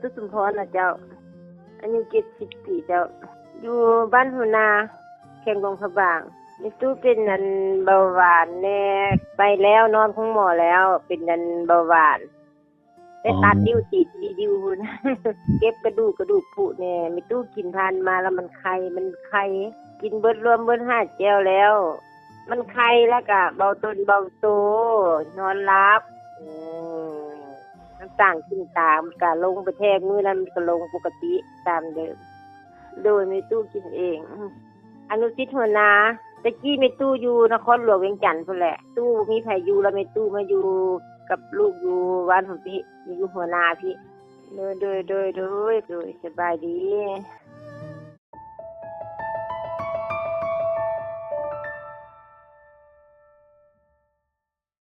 ຕຸ ສົມພອນນະເຈົ້າ ອາຍຸ ເຈັດສິບປີເຈົ້າ ຢູ່ບ້ານຫົວນາ ແຂວງຫຼວງພະບາງ. ແມ່ຕູ້ເປັນອັນເບົາຫວານແນ່ ໄປແລ້ວ ນອນໂຮງໝໍແລ້ວ ເປັນອັນເບົາຫວານ ໄດ້ຕັດນິ້ວຕີນສີ່ນິ້ວພຸ້ນ ເກັບກະດູກ ກະດູກຜຸແນ່. ແມ່ຕູ້ກິນທານມາແລ້ວມັນໄຄ ມັນໄຄ ກິນເບິດ ລວມເບິດຫ້າແຈ່ວແລ້ວ ມັນໄຄ ແລ້ວກະເບົາຕົນເບົາໂຕ ນອນຫຼັບ ອືມ ນ້ຳຕານຂຶ້ນຕາ ມັນກະລົງໄປແທ້ ມື້ນັ້ນມັນກະລົງປົກກະຕິຕາມເດີມ. ໂດຍ ແມ່ຕູ້ກິນເອງ ອະນຸສິດຫົວນາ. ແຕ່ກີ້ແມ່ຕູ້ຢູ່ນະຄອນຫຼວງວຽງຈັນພຸ້ນແຫຼະ ຕູ້ບໍ່ມີໃຜຢູ່ ແລ້ວແມ່ຕູ້ມາຢູ່ກັບລູກຢູ່ບ້ານພຸ້ນພີ້ ຢູ່ຫົວນາພີ້. ໂດຍ ໂດຍ ໂດຍ ໂດຍ ໂດຍ ສະບາຍດີ.